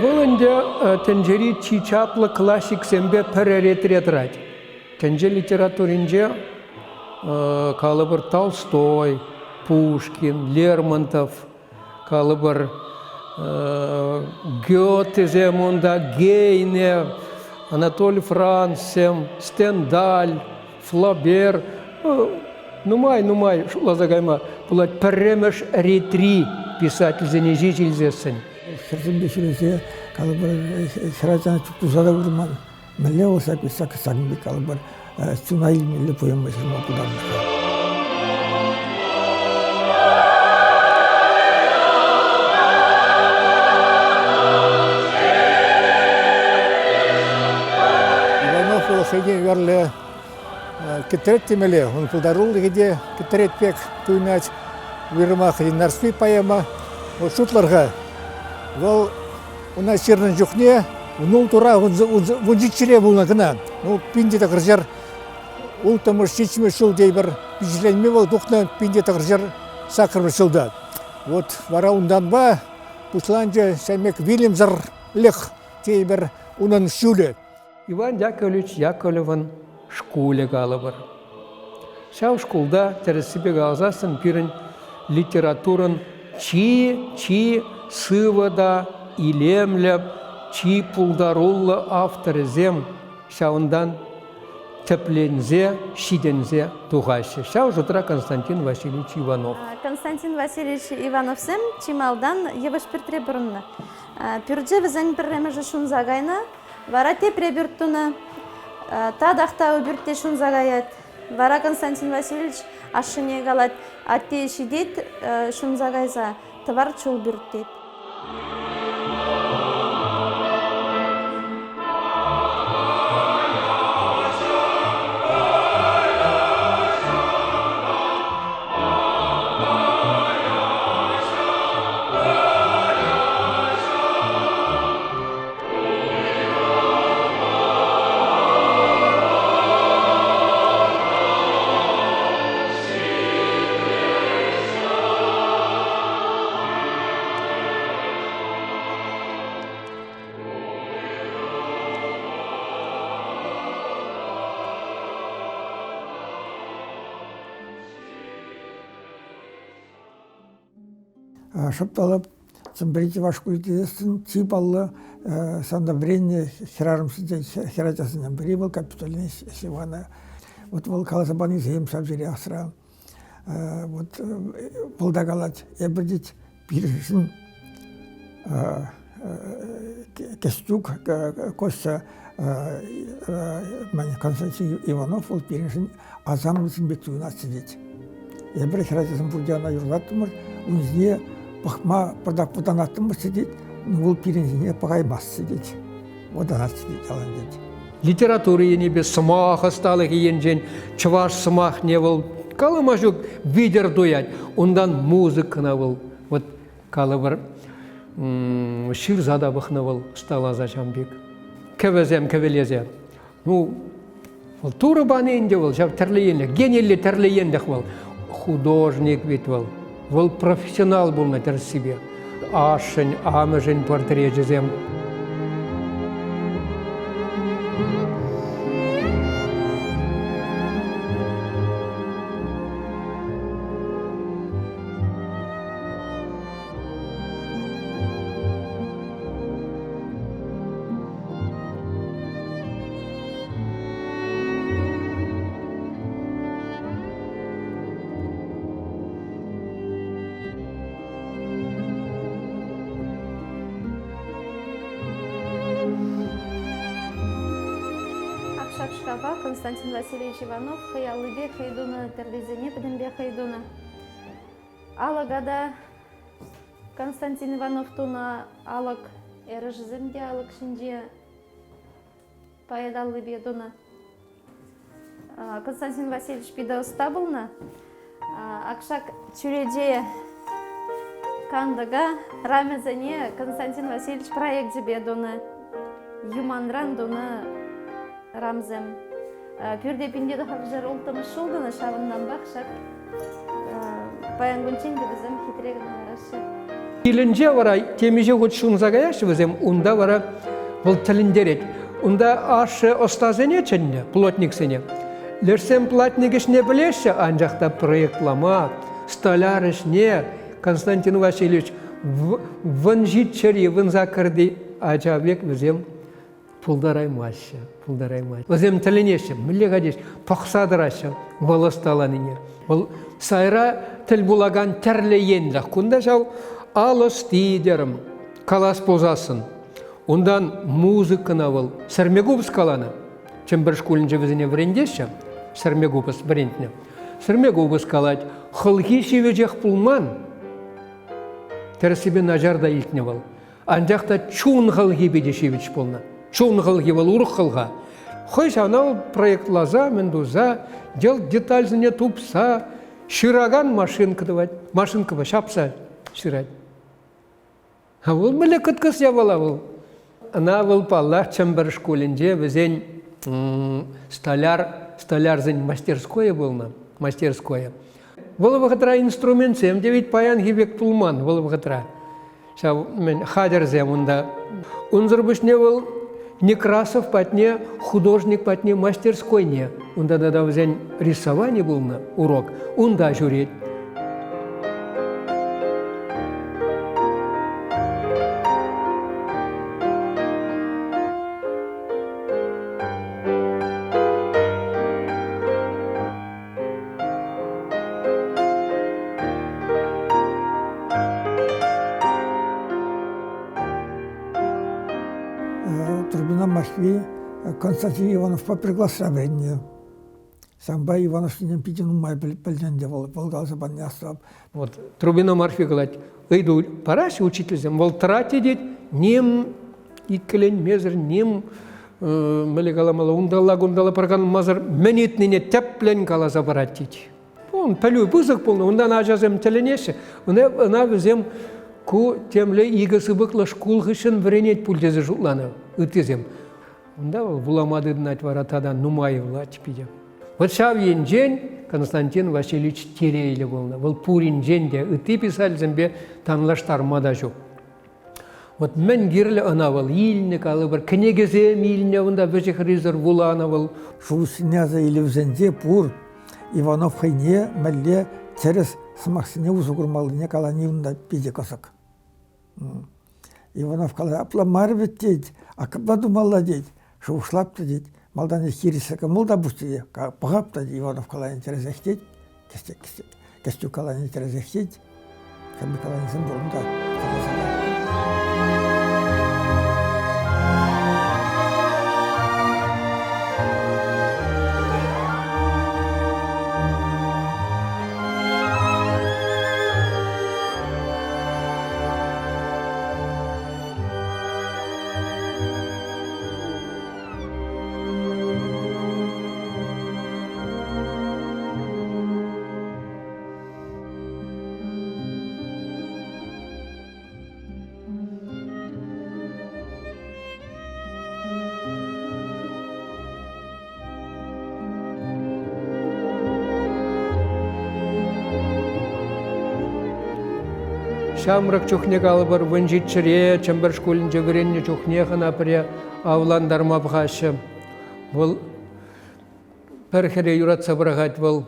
Вӑл ӗнтӗ тӗнчери чи чаплӑ классиксемпе пӗр ретре тӑрать. Тӗнче литературинче, калӑпӑр, Толстой, Пушкин, Лермонтов, калӑпӑр, Гётесем унта, Гейне, Анатолий Францсем, Стендаль, Флобер, нумай-нумай шутласа кайма пулать пӗрремӗш ретри писательсене ҫеҫ илсессӗн. Хӗрсемпе ҫӳресе, калӑпӑр, хӗрачана чуптуса та курман. Мӗнле вӑл ҫак ҫакӑн пек калӑпӑр, чуна илмелле поэма ҫырма пултарнӑ-ха. Иванов вӑл хӑйне верлӗ кӗтрет темелле, ун пултарулӑхӗ те кӗтрет пек туйӑнать. Уйрӑмах Нарспи поэма. Вот шутлӑр-ха, вӑл уна ҫырнӑ чухне вун тура вунҫиччӗре пулнӑ кӑна. Ну, пин те тӑхӑрҫӗр улттӑмӗш, ҫиччӗмӗш ҫул тейпӗр пичетленме вӑл тухнӑ пин те тӑхӑрҫӗр саккӑрмӗш ҫулта. Вот вара унтанпа пуҫланчӗ ҫамек вилӗмсӗрлӗх тейпӗр унӑн ҫулӗ. Иван Яковлевич Яковлевӑн шкулӗ калӑпӑр. Ҫав шкулта, тӗрӗссипе каласассӑн, пирӗн литературӑн чи-чи сывӑ та илемлӗ, чи пултаруллӑ авторӗсем ҫавӑнтан тӗпленсе, ҫитӗнсе тухаҫҫӗ. Ҫав шутра Константин Васильевич Иванов. Константин Васильевич Ивановсем чи малтан йывӑҫ пӳртре пурӑннӑ. Пӳрчӗ вӗсен пӗрремӗшӗ ҫунса кайнӑ. Вара тепре пӳрт тунӑ. Татах та пӳрт те ҫунса каять. Вара Константин Васильевич ашшӗне калать, атте ҫитет ҫунса кайса, тӑвар чул пӳрт тет. Шӑп талап Чӗмпӗри чӑваш шкулӗ тесессӗн чи паллӑ ҫавӑнта вӗреннӗ хӗрарӑмсенчен хӗрачасенчен пӗри вӑл Капитолина Ивана. Вот вӑл каласа панисем ҫав тери асра. Вот вӑл та калать, эпир тет пирӗншӗн Кӗстюк Костя Константин Иванов вӑл пирӗншӗн асамлӑ ҫын пек туйӑнатчӗ тет. Эпир хӗрачасем пурте ӑна юрлаттӑмӑр, ун ҫине пӑхма пӑртак вӑтанаттӑмӑрччӗ тет, вӑл пирӗн ҫине пӑхаймастчӗ тет, вӑтанатчӗ тет ялан тет. Литература енӗпе сӑмах ӑсталӑхӗ енчен чӑваш сӑмахне вӑл калама ҫук витӗр туять. Унтан музыкӑна вӑл вот калӑпӑр ҫырса та пӑхнӑ вӑл ӑсталаса ҫам пек. Кӗвӗсем кӗвӗлесе. Ну, вӑл Турӑ пани ӗнтӗ вӑл, ҫав тӗрлӗ енлӗх, гениллӗ тӗрлӗ енлӗх вӑл. Художник ведь вӑл. Вӑл профессионал пулнӑ тӗрӗссипе. Ашшӗн, амӑшӗн портречӗсем. Ак ҫак шкафа Константин Васильевич Иванов хӑй аллипе хӑй тунӑ тӗррисене пӗтӗмпе хӑй тунӑ. Алӑка та Константин Иванов тунӑ алӑк эрешӗсем те алӑк ҫинче поэт аллипе тунӑ. Константин Васильевич питӗ ӑста пулнӑ. Акшак чӳрече кантӑка рамӗсене Константин Васильевич проекчӗпе тунӑ. Юманран тунӑ рамсем. Пӳрте пинте тӑхӑршер улттӑмӗш ҫул тунӑ, ҫавӑнтанпах ҫак паян кунччен те вӗсем хитре кӑна лараҫҫӗ. Килӗнче вара темиҫе хут ҫунса каяҫҫӗ вӗсем, унта вара вӑл тӗлӗнтерет. Унта ашшӗ ӑстасене чӗннӗ, плотниксене. Лешсем платник ӗҫне пӗлеҫҫӗ, анчах та проектлама, столяр ӗҫне Константин Васильевич вӑн ҫиччӗри, вӑн саккӑрти ача пек вӗсем пултараймаҫҫӗ, пултараймаҫҫӗ. Вӗсем тӗлӗнеҫҫӗ, мӗнле катеҫ, пӑхса тӑраҫҫӗ вӑл ӑсталанине. Вӑл сайра тӗл пулакан тӗрлӗ енлӗх. Кунта ҫав ал ӑсти терӗм, калас пулсассӑн. Унтан музыкӑна вӑл сӗрмекупӑс каланӑ. Чӗмпӗр шкулӗнче вӗсене вӗрентеҫҫӗ, сӗрмекупӑс вӗрентнӗ. Сӗрмекупӑс калать, хӑлхи ҫивӗчех пулман. Тӗрӗссипе начар та илтнӗ вӑл. Анчах та чун хӑлхи питӗ ҫивӗч пулнӑ. Чун хӑлхи вӑл урӑх хӑлха. Хӑй ҫавна вӑл проектласа, мӗн туса, йӑлт детальсене тупса ҫыракан машинка тӑвать. Машинкӑпа ҫапса ҫырать. А вӑл мӗнле кӑткӑс япала вӑл. Ӑна вӑл, паллах, Чӗмпӗр шкулӗнче вӗсен столяр, столярсен мастерскойӗ пулнӑ, мастерскойӗ. Вӑл вӑхӑтра инструментсем те ведь паянхи пек пулман вӑл вӑхӑтра. Ҫав мӗн хатӗрсем унта. Унсӑр пуҫне вӑл Некрасов патне, художник патне мастерскойне, унта тата вӗсен рисовани пулнӑ урок, унта ҫӳрет. Трубина Мархви Константин Ивановпа пӗр класра вӗреннӗ. Ҫавӑнпа Иванов ҫинчен питӗ нумай пӗлнӗ ӗнтӗ вӑл, вӑл каласа панине астӑвап. Вот Трубина Марфи калать, ыйту параҫҫӗ учительсем, вӑл тӑрать тет, ним иккӗленмесӗр, ним мӗнле каламалла, унталла-кунталла пӑрканмасӑр мӗн ыйтнине тӗплӗн каласа парать тет. Ун пӗлӳ пысӑк пулнӑ, унтан ачасем тӗлӗнеҫҫӗ. Ӑна вӗсем ку темле икӗ сыпӑклӑ шкул хыҫҫӑн вӗренет пуль тесе шутланӑ ыттисем. Унта вӑл вулама тытӑнать вара тата нумай вулать питӗ. Вот ҫав енчен Константин Васильевич телейлӗ пулнӑ. Вӑл пуринчен те ытти писательсемпе танлаштарма та ҫук. Вот мӗн кирлӗ ӑна вӑл илнӗ, калӑпӑр, кӗнекесем илнӗ, унта вӗҫӗ-хӗррисӗр вуланӑ вӑл. Шухӑшсене аса илӳсенче пур Иванов хӑйне мӗнле тӗрӗс сӑмахсене усӑ курмаллине калани унта питӗ кӑсӑк. Иванов калать, апла мар вӗт тет, а капла тумалла тет, шухӑшлап та тет, малтан хирӗҫ кӑмӑл та пур тет, пӑхап та Иванов калани тӗрӗсех тет. Кӗстӳ калани тӗрӗсех тет. Хӗрпе каланисем пур унта. Ҫамрӑк чухне калӑпӑр, вунҫиччӗре Чӗмпӗр шкулӗнче вӗреннӗ чухнех ӑна пӗре авлантарма пӑхаҫҫӗ. Вӑл пӗр хӗре юратса пӑрахать вӑл.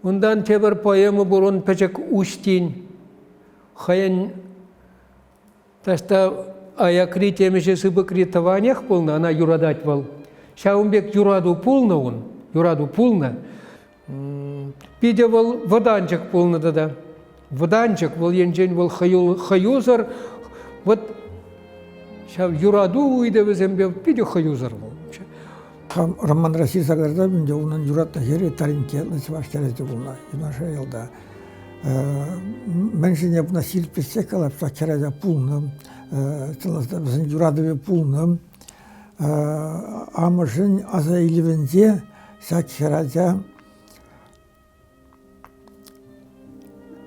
Унтан тепӗр поэма пур ун пӗчӗк Уҫтин. Хӑйӗн таҫта аякри темиҫе сыпӑкри тӑванех пулнӑ, ӑна юратать вӑл. Ҫавӑн пек юрату пулнӑ ун, юрату пулнӑ. Питӗ вӑл вӑтанчӑк пулнӑ тата. Вӑтанчӑк вӑл енчен вӑл хӑюсӑр. Вот ҫав юрату ыйтӑвӗсемпе питӗ хӑюсӑр вӑл. Хам романра ҫырса кӑтартатӑп ӗнтӗ, унӑн юратнӑ хӗрӗ Таринкке ятлӑ чӑваш хӗрӗ те пулнӑ юнашар ялта. Мӗншӗн эп ӑна ҫирӗплетсе калап, ҫак хӗрача пулнӑ, чӑнласа вӗсен юратӑвӗ пулнӑ. Амӑшӗн аса илӗвӗнче ҫак хӗрача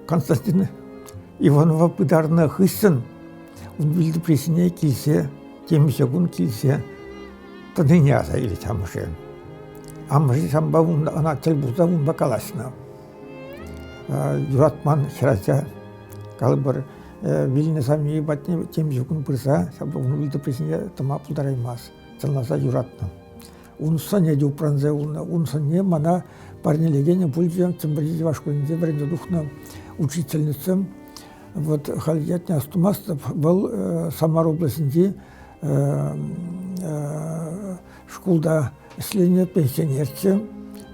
Константин Иванова пытарнӑ хыҫҫӑн ун вилтӑприсене килсе темиҫе кун килсе тӑнине аса илет амӑшӗ. Амӑшӗ ҫавӑнпа ӑна тӗл пулса унпа калаҫнӑ. Юратман хӗрача, калӑпӑр, вилнӗ савни патне темиҫе кун пырса ҫавӑнпа ун вилтӑприсене тӑма пултараймасть. Чӑнласа юратнӑ. Ун сӑнӗ те упранса юлнӑ. Ун сӑнне мана парнелекенӗ пулчӗ Чӗмпӗрти чӑваш шкулӗнче вӗренсе тухнӑ учительница. Вот халь ятне астумастӑп. Вӑл Самар облаҫӗнчи шкулта ӗҫленӗ пенсионерччӗ.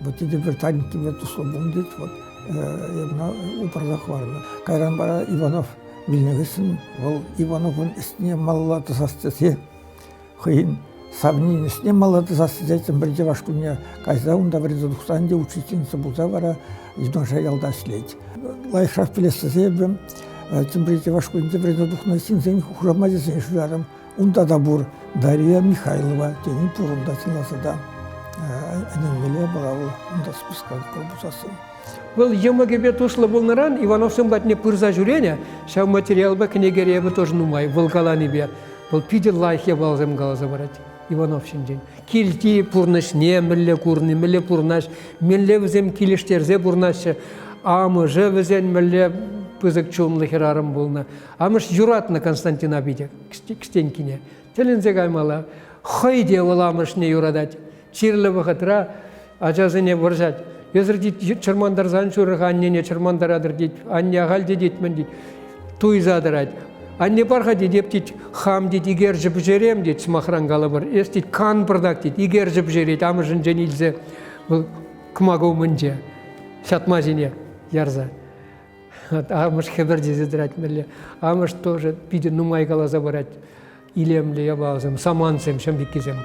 Вот тепӗр Танькипе туслӑ пулнӑ тет. Вот эп ӑна упраса хӑварнӑ. Кайран вара Иванов вилнӗ хыҫҫӑн вӑл Ивановӑн ӗҫне малалла тӑсас тесе хӑйӗн савнин ӗҫне мала тӑсас тесе Чӗмпӗр чӑваш шкулне кайса унта вӗренсе тухсан ӗнтӗ учительница пулса вара юнашар ялта ӗҫлет. Лайӑхрах пӗлес тесе эпӗ Чӗмпӗр чӑваш шкулӗнче вӗренсе тухнӑ ҫынсен хушамачӗсене шырарӑм. Унта та пур Дарья Михайлова тени пур унта чӑнласа та ӗненмелле япала вӑл унта списка пулсассӑн. Вӑл йӑмӑкӗпе туслӑ пулнӑран Ивановсем патне пырса ҫӳренӗ. Ҫав материалпа кӗнекере эпӗ тоже нумай вӑл каланипе. Вӑл питӗ лайӑх япаласем каласа парать Иванов ҫинчен. Килти пурнӑҫне мӗнле курни, мӗнле пурӑнаҫ, мӗнле вӗсем килӗштерсе пурӑнаҫҫӗ. Амӑшӗ вӗсен мӗнле пысӑк чунлӑ хӗрарӑм пулнӑ. Амӑш юратнӑ Константина питӗ, Кстенькине. Тӗлӗнсе каймалла. Хӑй те вӑл амӑшне юратать. Чирлӗ вӑхӑтра ачасене вӑрҫать. Эсӗр тет, чӑрмантарсан ҫурӑр-ха аннене чӑрмантаратӑр тет. Анне ахаль те тет, мӗн тет. Туйса тӑрать. Анне пар-ха тет, эп тет, хам тет, икерчӗ пӗҫерем тет, сӑмахран калӑпӑр. Эс тет, кан пӑртак тет, икерчӗ пӗҫерет амӑшӗнчен илсе вӑл кӑмака умӗнче ҫатма ҫине ярса. Амӑш хӗпӗртесе тӑрать мӗнле. Амӑш тоже питӗ нумай каласа парать. Илемлӗ япаласем, самантсем, ҫын пеккисем.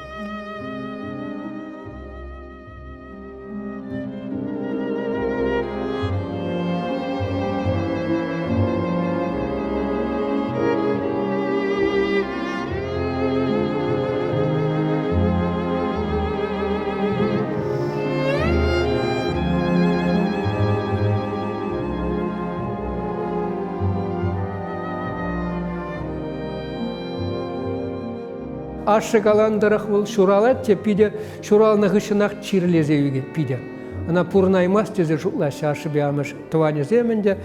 Ашшӗ каланӑ тӑрӑх вӑл ҫуралать те питӗ ҫуралнӑ хыҫҫӑнах чирлесе ӳкет питӗ. Ӑна пурӑнаймасть тесе шутлаҫҫӗ ашшӗпе амӑш тӑванӗсем ӗнтӗ.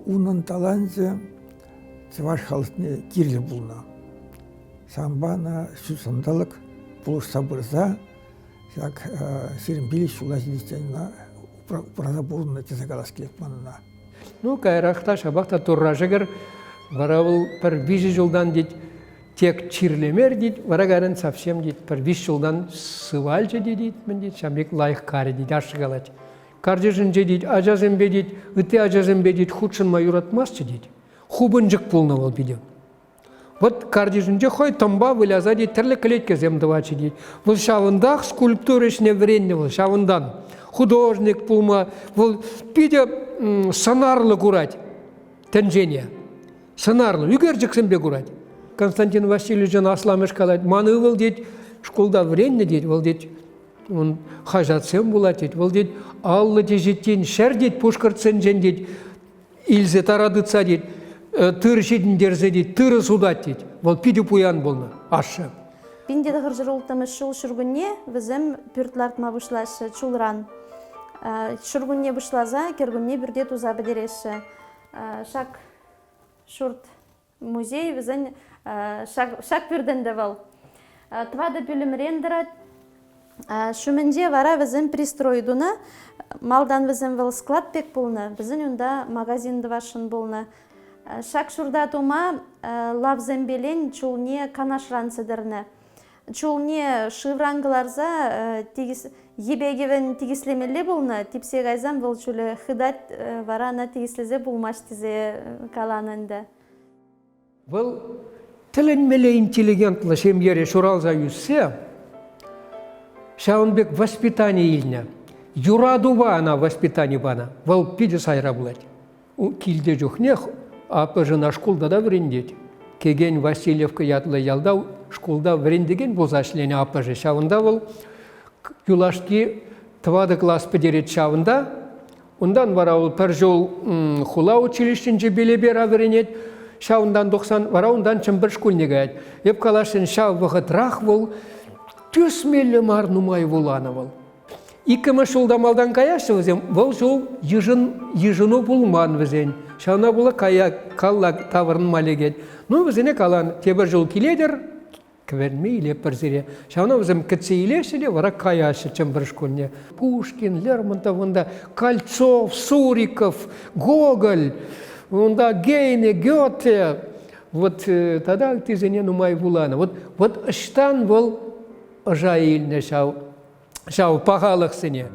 Унӑн таланчӗ чӑваш халӑхне кирлӗ пулнӑ. Ҫавӑнпа ӑна ҫут ҫанталӑк пулӑшса пырса ҫак 25 ҫула ҫитиччен ӑна упраса пурӑннӑ тесе калас килет ман ӑна. Ну, каярах та ҫапах та Турра шӗкӗр, вара вӑл пӗр 3 ҫултан тет, тек чирлемер тет, вара кайран совсем тет, пӗр 3 ҫултан сывалчӗ те тет, мӗн тет, ҫав пек лайӑх карӗ тет, ашшӗ калать. Картишӗнче тет, ачасемпе тет, ытти ачасемпе тет хутшӑнма юратмастчӗ тет. Хупӑнчӑк пулнӑ вӑл питӗ. Вӑт картишӗнче хӑй тӑмпа выляса тет, тӗрлӗ кӗлеткесем тӑватчӗ тет. Вӑл ҫавӑнтах скульптура ӗҫне вӗреннӗ вӑл, ҫавӑнтан. Художник пулма вӑл питӗ сӑнарлӑ курать тӗнчене. Сӑнарлӑ, ӳкерчӗксемпе курать. Константин Васильевичӑн асламӑш калать, ман ывӑл тет, шкулта вӗреннӗ тет, вӑл тет, ун хаҫатсем пулать тет, вӑл тет, 50 теҫеттин ҫӗр тет пушкӑртсенчен тет, илсе тара тытса тет, тыр ҫитӗнтерсе тет, тырӑ сутать тет. Вӑл питӗ пуян пулнӑ ашшӗ. 1906 ҫул ҫуркунне вӗсем пӳрт лартма пуҫлаҫҫӗ чулран. Ҫуркунне пуҫласа кӗркунне пӳрте туса пӗтереҫҫӗ. Ҫак ҫурт музей вӗсен ҫак пӳрт ӗнтӗ вӑл. Тӑватӑ пӳлӗмрен тӑрать. Ҫумӗнче вара вӗсем пристрой тунӑ. Малтан вӗсем вӑл склад пек пулнӑ, вӗсен унта магазин тӑвасшӑн пулнӑ. Ҫак ҫурта тума лавсемпелен чулне Канашран сӗтӗрнӗ. Чулне шывран кӑларса тикӗс йӗпе-кӗвӗн тикӗслемелле пулнӑ. Типсе кайсан вӑл чулӗ хытать, вара ӑна тикӗслесе пулмасть тесе каланӑ ӗнтӗ. Вӑл тӗлӗнмелле интеллигентлӑ ҫемьере ҫуралса ӳссе ҫавӑн пек воспитани илнӗ. Юратупа ӑна воспитани панӑ. Вӑл питӗ сайра пулать. Килте чухнех аппӑшӗ шкулта та вӗрентет. Кекен Васильевка ятлӑ ялта шкулта вӗрентекен пулса ӗҫленӗ аппӑшӗ. Ҫавӑнта вӑл юлашки тӑватӑ класс пӗтерет ҫавӑнта. Унтан вара вӑл пӗр ҫул хула училищинче Белебера вӗренет. Ҫавӑнтан тухсан вара унтан Чӗмпӗр шкулне каять. Эп каласшӑн, ҫав вӑхӑтрах вӑл тӳсмелле мар нумай вуланӑ вӑл. Иккӗмӗш ҫулта малтан каяҫҫӗ вӗсем, вӑл ҫул йышӑн, йышӑну пулман вӗсен. Ҫавна пула кая калла таврӑнма лекет. Ну, вӗсене калан, тепӗр ҫул килетӗр, кӗверме илетпӗр сире. Ҫавна вӗсем кӗтсе илеҫҫӗ те вара каяҫҫӗ Чӗмпӗр шкулне. Пушкин, Лермонтов унта, Кольцов, Суриков, Гоголь, унта Гейне, Гёте, вот тата ыттисене нумай вуланӑ. Вот, вот ӑҫтан вӑл ӑша илнӗ ҫав ҫав пахалӑхсене.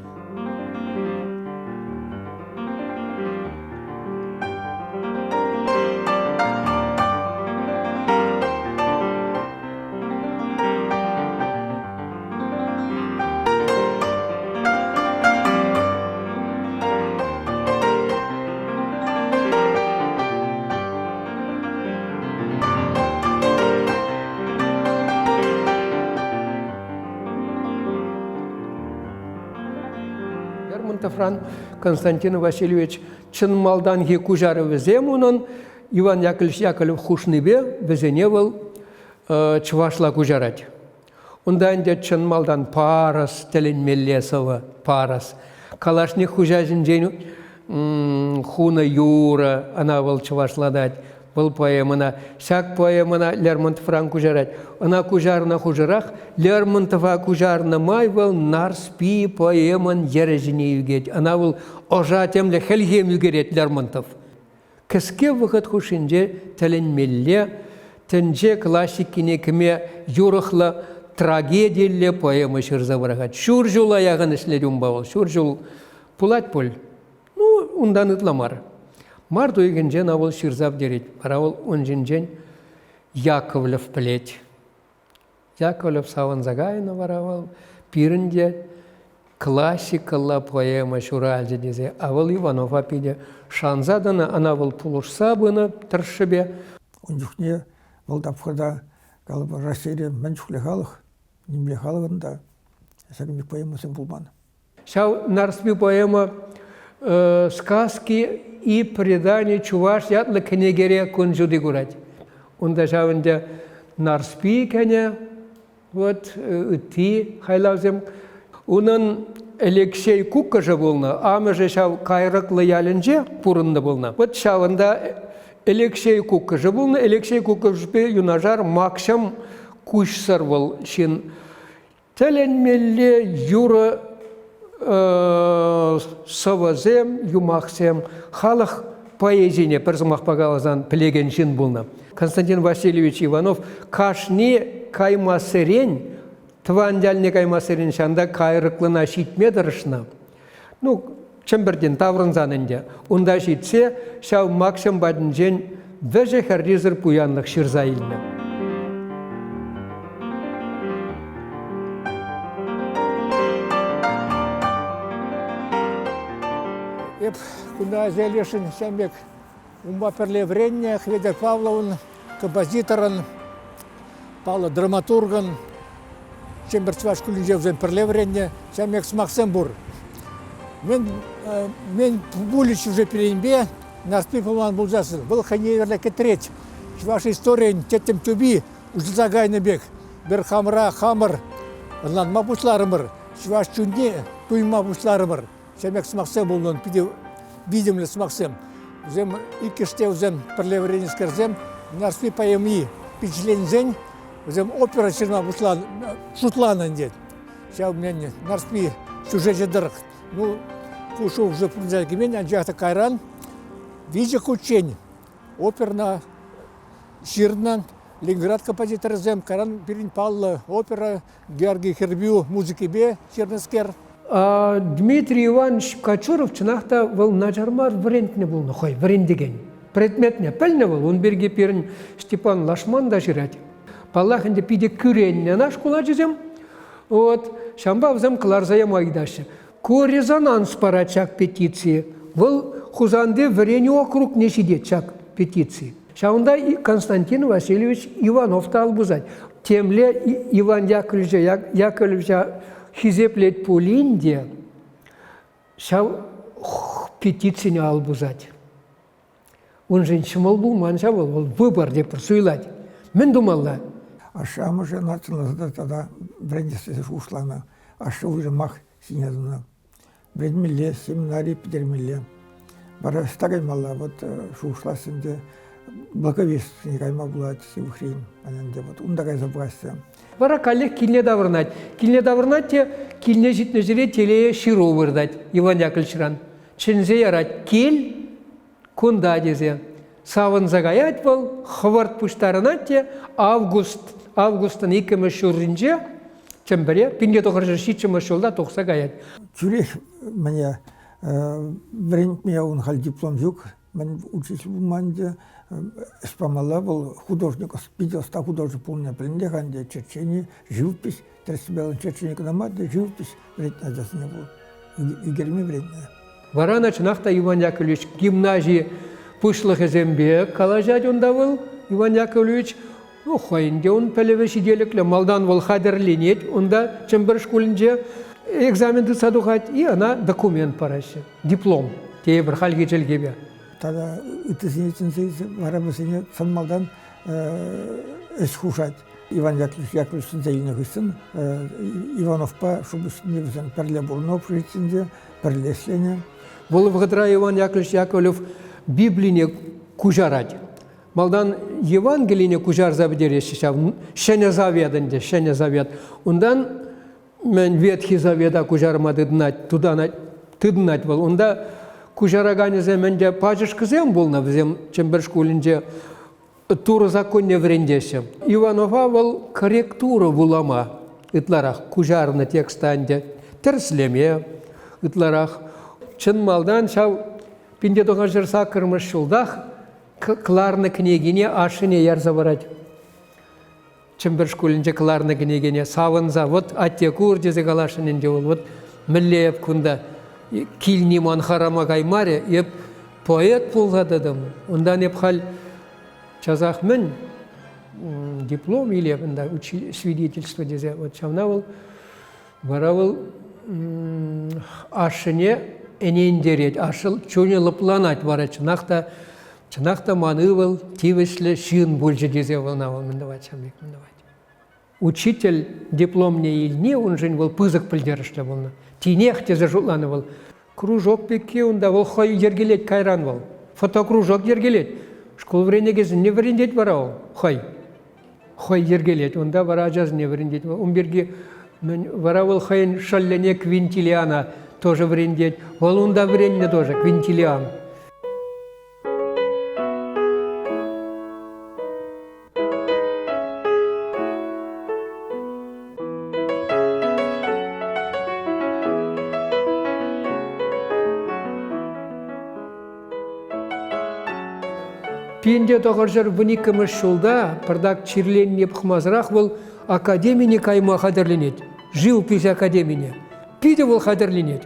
Лермонтовран Константин Васильевич чӑн малтанхи куҫарӑвӗсем унӑн Иван Яковлевич Яковлев хушнипе вӗсене вӑл чӑвашла куҫарать. Унта ӗнтӗ чӑн малтан парӑс тӗлӗнмелле сӑвӑ, парӑс. Калашник хуҫа ҫинчен хунӑ юрӑ, ӑна вӑл чӑвашлатать. Вӑл поэмӑна, ҫак поэмӑна Лермонтовран куҫарать. Ӑна куҫарнӑ хушӑрах Лермонтова куҫарнӑ май вӑл Нарспи поэмӑн йӗрӗ ҫине ӳкет. Ӑна вӑл ӑша темле хӗлхем ӳкерет Лермонтов. Кӗске вӑхӑт хушшинче тӗлӗнмелле тӗнче классикине кӗме юрӑхлӑ трагедилле поэма ҫырса пӑрахать. Ҫур ҫула яхӑн ӗҫлет унпа вӑл. Ҫур ҫул пулать пуль. Ну, унтан ытла мар. Март уйӑхӗнче ӑна вӑл ҫырса пӗтерет. Вара вӑл ун ҫинчен Яковлев пӗлет. Яковлев савӑнса кайнӑ вара вӑл. Пирӗн те классикӑлла поэма ҫуралчӗ тесе. А вӑл Иванова питӗ шанса тӑнӑ, ӑна вӑл пулӑшса пынӑ тӑршшӗпе. Ун чухне вӑл тапхӑрта, калӑпӑр, Раҫҫейре мӗн чухлӗ халӑх, нимле халӑхӑн та ҫакӑн пек поэмӑсем пулман. Ҫав Нарспи поэма «Сказки и предания чуваш» ятлӑ кӗнекере кун ҫути курать. Унта ҫав ӗнтӗ Нарспи кӗнӗ, вот ытти хайлавсем. Унӑн Алексей куккӑшӗ пулнӑ, амӑшӗ ҫав Кайрӑклӑ ялӗнче пурӑннӑ пулнӑ. Вот ҫавӑнта Алексей куккӑшӗ пулнӑ. Алексей куккӑшӗпе юнашар Макҫӑм куҫсӑр вӑл ҫын. Тӗлӗнмелле юрӑ сӑвӑсем, юмахсем халӑх поэзине пӗр сӑмахпа каласан пӗлекен ҫын пулнӑ. Константин Васильевич Иванов кашни каймассерен тӑван ялне каймассерен ҫанта кайрӑклӑна ҫитме тӑрӑшнӑ. Ну, Чӗмпӗртен таврӑнсан ӗнтӗ унта ҫитсе ҫав Макҫӑм патӗнчен вӗҫӗ-хӗррисӗр пуянлӑх ҫырса илнӗ. Эп кунта ача ҫам пек унпа пӗрле вӗреннӗ Хветӗр Павловӑн композиторӑн, паллӑ драматургӑн Чӗмпӗр чӑваш шкулӗнче вӗсем пӗрле вӗреннӗ. Ҫавӑн пек сӑмахсем пур. Мӗн, мӗн пулӗччӗ уже пирӗнпе, Нарспи пулман пулсассӑн, вӑл хӑйне евӗрлӗ кӗтрет. Чӑваш историйӗн тӗттӗм тӳпи уҫӑлса кайнӑ пек пӗр хамӑра хамӑр ӑнланма пуҫларӑмӑр, чӑваш чунне туйма пуҫларӑмӑр. Ҫавӑн пек сӑмахсем пулнӑ, питӗ витӗмлӗ сӑмахсем. Вӗсем иккӗш те вӗсем пӗрле вӗреннӗскерсем Нарспи поэми пичетленсен вӗсем опера ҫырма пуҫланӑ, шутланӑ ӗнтӗ. Ҫав мен Нарспи сюжечӗ тӑрӑх. Ну, ку шухӑшӗ пурнӑҫа кӗмен, анчах та кайран виҫӗ хутчен оперна ҫырнӑ Ленинград композиторӗсем, кайран пирӗн паллӑ опера Георгий Хӗрпӳ музыкипе ҫырнӑскер. Дмитрий Иванович Кочуров чӑнах та вӑл начар мар вӗрентнӗ пулнӑ хӑй, вӗрентекен. Предметне пӗлнӗ вӑл, ун пирки пирӗн Степан Лашман та ҫырать. Паллах ӗнтӗ, питӗ кӳреннӗ ӑна шкул ачисем. Вот, ҫавӑнпа вӗсем кӑларса яма ыйтаҫҫӗ. Ку резонанс парать ҫак петици. Вӑл Хусанти вӗренӳ округне ҫитет ҫак петици. Ҫавӑнта Константин Васильевич Иванов та ал пусать. Темле Иван Яковлевича, Яковлевича хисеплет пулин те, ҫав петицине ал пусать. Уншӑн ҫӑмӑл пулман ҫав вӑл, вӑл выбор тепӗр суйлать. Мӗн тумалла? Ашшӗ-амӑшӗ ӑна чӑнласа тата вӗрентес тесе шухӑшланӑ. Ашшӗ уйрӑмах ҫине тӑнӑ. Вӗренмелле, семинари пӗтермелле. Вара ӑҫта каймалла? Вот шухӑшлас ӗнтӗ. Благовестине кайма пулать ҫывӑхри ӗнтӗ. Вот унта кайса пӑхаҫҫӗ. Вара каллех килне таврӑнать. Килне таврӑнать те килне ҫитнӗ ҫӗре телее ҫыру выртать Иван Яковлевичран. Чӗнсе ярать кил кунта тесе. Савӑнса каять вӑл, хӑвӑрт пуҫтарӑнать те август, августӑн иккӗмӗш ҫурринче Чӗмпӗре 1907 ҫулта тухса каять. Тӳрех мӗне вӗрентме ун халь диплом ҫук, мӗн учитель пулман ӗнтӗ, ӗҫ памалла вӑл художник, питӗ ӑста художник пулнине пӗлнӗ-ха ӗнтӗ, черчени, живопись, тӗрӗссипе черчени кӑна мар, живопись вӗрентнӗ ачасене вӑл, ӳкерме вӗрентнӗ. Вара ӑна чӑнах та Иван Яковлевич гимнази пуҫлӑхӗсемпе калаҫать унта вӑл, Иван Яковлевич. Ну, хӑйӗн те ун пӗлӗвӗ ҫителӗклӗ. Малтан вӑл хатӗрленет унта Чӗмпӗр шкулӗнче экзамен тытса тухать и ӑна документ параҫҫӗ. Диплом тейӗпӗр хальхи чӗлхепе. Тата ыттисене чӗнсе илсе вара вӗсене чӑн малтан ӗҫ хушать. Иван Яковлевич Яковлевич чӗнсе илнӗ хыҫҫӑн Ивановпа Шупашкарти вӗсем пӗрле пурӑннӑ общежитинче, пӗрле ӗҫленӗ. Вӑл вӑхӑтра Иван Яковлевич Яковлев Библине куҫарать. Малтан Евангелине куҫарса пӗтереҫҫӗ ҫав Ҫӗнӗ Завет ӗнтӗ, Ҫӗнӗ Завет. Унтан мӗн Ветхий Завета куҫарма тытӑнать, тутанать, тытӑнать вӑл. Унта куҫараканӗсем ӗнтӗ пачӑшкӑсем пулнӑ, вӗсем Чӗмпӗр шкулӗнче Турӑ законне вӗрентеҫҫӗ. Иванова вӑл корректура вулама ытларах куҫарнӑ текста ӗнтӗ тӗрӗслеме ытларах. Чӑн малтан ҫав 1908 ҫултах кӑларнӑ кӗнекине ашшӗне ярса парать. Чӗмпӗр шкулӗнче кӑларнӑ кӗнекене савӑнса, вот атте кур тесе каласшӑн ӗнтӗ вӑл, вот мӗнле эп кунта килни ман харама каймарӗ, эп поэт пулса тӑтӑм. Унтан эп халь часах мӗн диплом илеп ӗнтӗ свидетельство тесе, вот ҫавна вӑл вара вӑл ашшӗне ӗнентерет, ашшӗ чунӗ лӑпланать вара чӑнах та чӑнах та ман ывӑл тивӗҫлӗ ҫын пулчӗ тесе вӑл ӑна вӑл мӗн тӑвать, ҫавӑн пек мӗн тӑвать. Учитель дипломне илни уншӑн вӑл пысӑк пӗлтерӗшлӗ пулнӑ. Тинех тесе шутланӑ вӑл. Кружок пекки унта вӑл хӑй йӗркелет кайран вӑл. Фотокружок йӗркелет. Шкул вӗренекенсене вӗрентет вара вӑл хӑй. Хӑй йӗркелет. Унта вара ачасене вӗрентет. Ун пирки мӗн вара вӑл хӑйӗн шӑллӗне Квинтилиана тоже вӗрентет. Вӑл унта вӗреннӗ тоже, Квинтилиан. Пинте тӑхӑрҫӗр вуниккӗмӗш ҫулта пӑртак чирленни пӑхмасӑрах вӑл академине кайма хатӗрленет. Живопись академине. Питӗ вӑл хатӗрленет.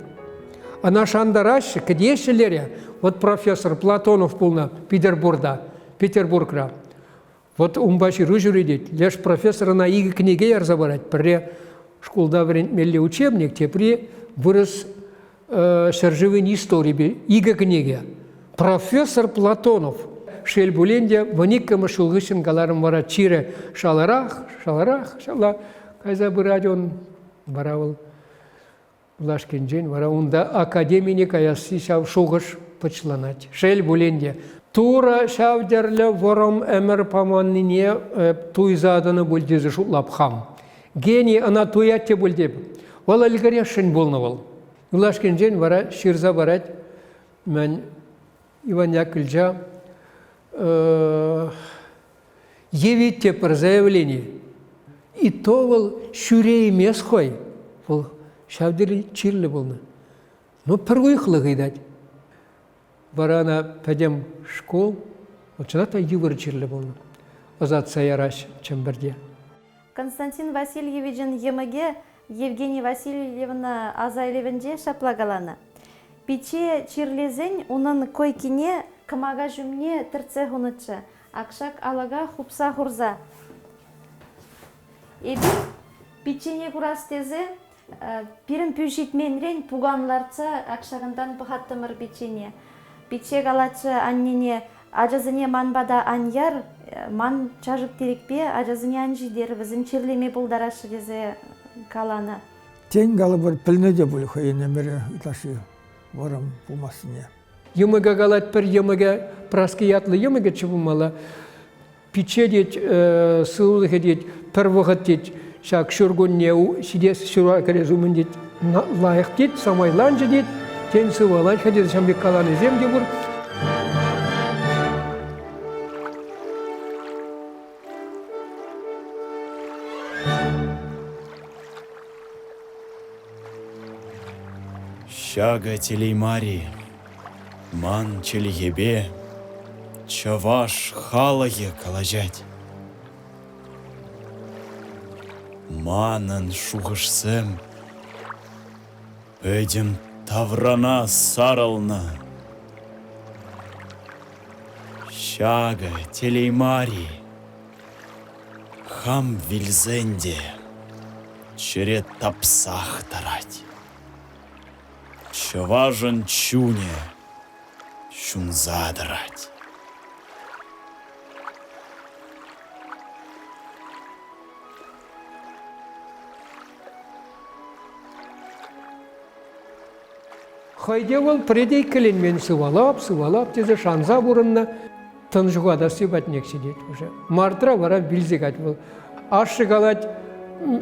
Ӑна шантараҫҫӗ, кӗтеҫҫӗ лере. Вот профессор Платонов пулнӑ Петербургта, Петербургра. Вот унпа ҫыру ҫӳретет. Леш профессор ӑна икӗ кӗнеке ярса парать. Пӗрре шкулта вӗрентмелли учебник, тепри вырӑс ҫӗршывӗн историпе икӗ кӗнеке. Профессор Платонов шел пулин те, вуниккӗмӗш ҫул хыҫҫӑн каларӑм вара чирӗ шаларах, шаларах, шала кайса пырать он. Вара вӑл Юлашкинчен вара унта академине каясси ҫав шухӑш пӑчланать. Шел пулин те, Турӑ ҫав тӗрлӗ вӑрӑм ӗмӗр паманнине туйса тӑнӑ пуль тесе шутлап хам. Гений ӑна туять те пуль теп. Вӑл ӗлкӗресшӗн пулнӑ вӑл. Юлашкинчен вара ҫырса парать мӗн Иван Яковлевича Евит те пӗр заявлени. И то вӑл ҫӳреймест хӑй. Вӑл ҫав тери чирлӗ пулнӑ. Ну, пӗр уйӑхлӑх ыйтать. Вара ӑна пӗтӗм шкул, чӑнах та йывӑр чирлӗ пулнӑ, ӑсатса яраҫ Чӗмпӗрте. Константин Васильевичӑн йӑмӑкӗ. Евгения Васильевна аса илӗвӗнче ҫапла каланӑ. Пичче чирлесен унӑн койкине кӑмака ҫумне тӗртсе хунӑччӗ, акшак алӑка хупса хурса. Эпир пиччене курас тесе пирӗн пӳ ҫитменрен пукан лартса ак ҫакӑнтан пӑхаттӑмӑр пиччене. Пичче калатчӗ аннене, ачасене ман пата ан яр, ман чашӑк-тирӗкпе ачасене ан ҫитер, вӗсем чирлеме пултараҫҫӗ тесе каланӑ. Тен, калӑпӑр, пӗлнӗ те пуль хӑйӗн ӗмӗрӗ ытлашши вӑрӑм пулмассине. Йӑмӑка калать пӗр йӑмӑкӗ, Праски ятлӑ йӑмӑкӗччӗ пулмалла. Пичче тет, сывлӑхӗ тет, пӗр вӑхӑт тет, ҫак ҫуркунне ҫитес ҫура кӗрес умӗн тет, лайӑх тет, самайланчӗ тет, тен сывалать-ха тесе ҫавӑн пек каланисем те пур. Ҫакӑ телей мар-и? Ман чӗлхепе чӑваш халӑхӗ калаҫать. Манӑн шухӑшсем пӗтӗм таврана сарӑлнӑ. Ҫакӑ телей мар-и? Хам вилсен те чӗре тапсах тӑрать. Чӑвашӑн чунӗ ҫунса тӑрать. Хӑй те вӑл пӗрре те иккӗленмен, сывалап, сывалап тесе шанса пурӑннӑ. Тӑн ҫухатасси патнех ҫитет уже. Мартра вара вилсе кать вӑл. Ашшӗ калать,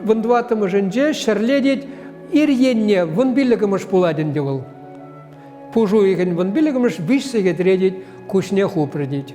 вунтӑваттӑмӗшӗнче ҫӗрле тет, ир енне вунпиллӗкмӗш пулать ӗнтӗ вӑл. Пуш уйӑхӗн вунпиллӗкмӗш виҫ сехетре тет, куҫне хупрӗ тет.